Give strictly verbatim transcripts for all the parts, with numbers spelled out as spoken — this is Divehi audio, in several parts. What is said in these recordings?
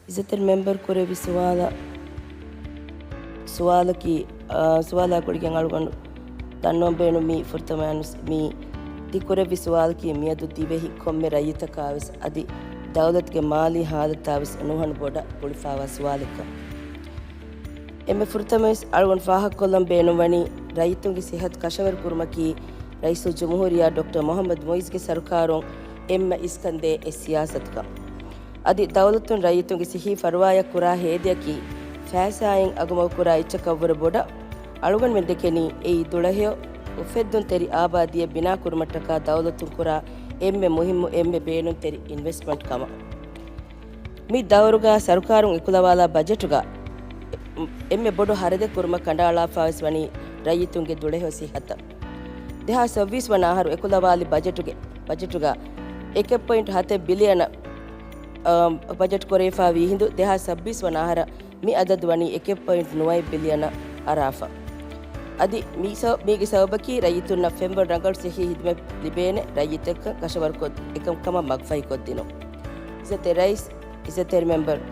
އިއްޒަތްތެރި މެމްބަރު ކުރެއްވި ސުވާލަށް، ސުވާލަކީ، އާ، ސުވާލާ ގުޅިގެން އަޅުގަނޑު ދަންނަވަން ބޭނުން މީ ފުރަތަމަ އަން މީ ތި ކުރެއްވި ސުވާލަކީ މިއަދު ދިވެހި ކޮންމެ ރައްޔިތަކާ ވެސް އަދި ދައުލަތުގެ މާލީ ހާލަތާ ވެސް ނުހަނު ބޮޑަށް ގުޅިފާވާ ސުވާލެއްކަން. އެންމެ ފުރަތަމަވެސް އަޅުގަނޑު ފާހަގަކޮށްލަން ބޭނުންވަނީ، ރައްޔިތުންގެ ސިއްހަތު ކަށަވަރު ކުރުމަކީ ރައީސުލްޖުމްހޫރިއްޔާ ޑޮކްޓަރ މުހައްމަދު މުއިއްޒުގެ ސަރުކާރުން އެންމެ އިސްކަންދޭ އެއް ސިޔާސަތުކަން. އަދި ދައުލަތުން ރައްޔިތުންގެ ސިއްހީ ފަރުވާޔަށް ކުރާ ހޭދަޔަކީ ފައިސާއިން އަގުމަގުކުރާ އެއްޗަކަށްވުރެ ބޮޑަށް. އަޅުގަނޑުމެން ދެކެނީ އެއީ ދުޅަހެޔޮ އުފެއްދުންތެރި އާބާދީއެއް ބިނާކުރުމަށްޓަކާ ދައުލަތުން ކުރާ އެންމެ މުހިއްމު، އެންމެ ބޭނުންތެރި އިންވެސްޓްމަންޓް ކަމަށް. މި ދައުރުގަ ސަރުކާރުން އެކުލަވާލާ ބަޖެޓުގަ އެންމެ ބޮޑު ހަރަދެއް ކުރުމަށް ކަނޑައަޅާފަވެސް ވަނީ ރައްޔިތުންގެ ދުޅަހެޔޮ ސިއްހަތަށް. ދެހާސް ސައްބީސް ވަނަ އަހަރު އެކުލަވާލި ބަޖެޓުގެ، ބަޖެޓުގަ އެކެއް ޕޮއިންޓް ހަތެއް ބިލިއަނަށް، އަ، ބަޖެޓް ކުރެވިފާވީ ހިނދު ދެހާސް ސައްބީސް ވަނަ އަހަރަށް މި އަދަދު ވަނީ އެކެއް ޕޮއިންޓް ނުވައެއް ބިލިއަނަށް އަރާފަ. އަދި މީ ސަ-، މީގެ ސަބަބަކީ ރައްޔިތުންނަށް ފެންވަރު ރަނގަޅު ސިއްހީ ހިދުމަތް ލިބޭނެ ރައްޔިތަކަށް ކަށަވަރުކޮށް އެކަންކަމަށް މަގުފަހިކޮށްދިނުން. އިއްޒަތްތެރި ރައީސް، އިއްޒަތްތެރި މެމްބަރު،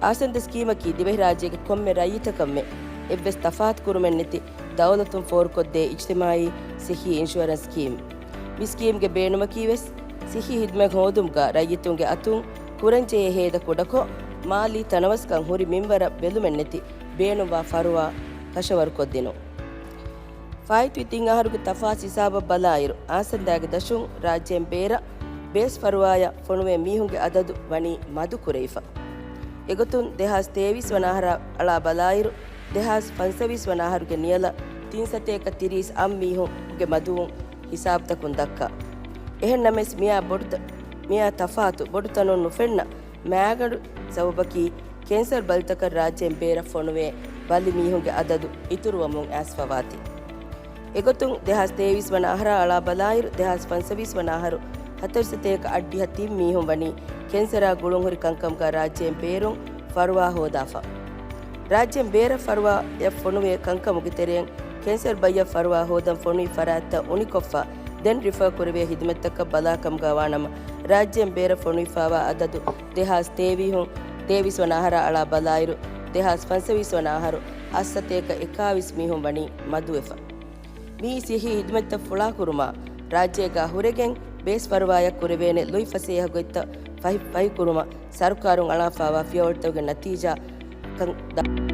އާސަންދަ ސްކީމަކީ ދިވެހިރާއްޖޭގެ ކޮންމެ ރައްޔިތަކަށްމެ އެއްވެސް ތަފާތުކުރުމެއްނެތި ދައުލަތުން ފޯރުކޮށްދޭ އިޖްތިމާއީ ސިއްހީ އިންޝުއަރެންސް ސްކީމް. މި ސްކީމްގެ ބޭނުމަކީވެސް ސިއްހީ ހިދުމަތް ހޯދުމުގަ ރައްޔިތުންގެ އަތުން ކުރަންޖެހޭ ހޭދަ ކުޑަކޮށް، މާލީ ތަނަވަސްކަން ހުރި މިންވަރަށް ބެލުމެއްނެތި ބޭނުންވާ ފަރުވާ ކަށަވަރުކޮށްދިނުން. ފާއިތުވި ތިން އަހަރުގެ ތަފާސް ހިސާބަށް ބަލާއިރު، އާސަންދާގެ ދަށުން ރާއްޖޭން ބޭރަށް ބޭސް ފަރުވާޔަށް ފޮނުވޭ މީހުންގެ އަދަދު ވަނީ މަދު ކުރެވިފަ. އެގޮތުން ދެހާސް ތޭވީސް ވަނަ އަހަރާ އަޅާ ބަލާއިރު، ދެހާސް ފަންސަވީސް ވަނަ އަހަރުގެ ނިޔަލަށް ތިން ސަތޭކަ ތިރީސް އަށް މީހުންގެ މަދުވުން ހިސާބުތަކުން ދައްކާ. އެހެންނަމަވެސް މިއާ ބޮޑުތަ-، މިއާ ތަފާތު ބޮޑުތަނުން ނުފެންނަ މާގަނޑު ސަބަބަކީ، ކެންސަރު ބަލިތަކަށް ރާއްޖޭން ބޭރަށް ފޮނުވޭ ބަލި މީހުންގެ އަދަދު އިތުރުވަމުން އައިސްފަވާތީ. އެގޮތުން ދެހާސް ތޭވީސް ވަނަ އަހަރާ އަޅާ ބަލާއިރު، ދެހާސް ފަންސަވީސް ވަނަ އަހަރު ހަތަރު ސަތޭކަ އަށްޑިހަ ތިން މީހުން ވަނީ ކެންސަރާ ގުޅުންހުރި ކަންކަމުގަ ރާއްޖޭން ބޭރުން ފަރުވާ ހޯދާފަ. ރާއްޖޭން ބޭރަށް ފަރުވާޔަށް ފޮނުވޭ ކަންކަމުގެ ތެރެއިން ކެންސަރު ބައްޔަށް ފަރުވާ ހޯދަން ފޮނުވި ފަރާތްތައް އުނިކޮށްފަ، ދެން ރިފަރ ކުރެވޭ ހިދުމަތްތަކަށް ބަލާކަމުގަ ވާނަމަ، ރާއްޖޭން ބޭރަށް ފޮނުވިފާވާ އަދަދު ދެހާސް ތޭވީހުން، ތޭވީސް ވަނަ އަހަރާ އަޅާ ބަލާއިރު، ދެހާސް ފަންސަވީސް ވަނަ އަހަރު އަށް ސަތޭކަ އެކާވީސް މީހުން ވަނީ މަދުވެފަ. މިއީ ސިއްހީ ހިދުމަތްތައް ފުޅާކުރުމާ، ރާއްޖޭގަ ހުރެގެން ބޭސް ފަރުވާޔަށް ކުރެވޭނެ ލުއިފަސޭހަ ގޮތްތައް ފަހި-، ފަހިކުރުމަށް ސަރުކާރުން އަޅާފާވާ ފިޔަވަޅުތަކުގެ ނަތީޖާ ކަން ދަ-،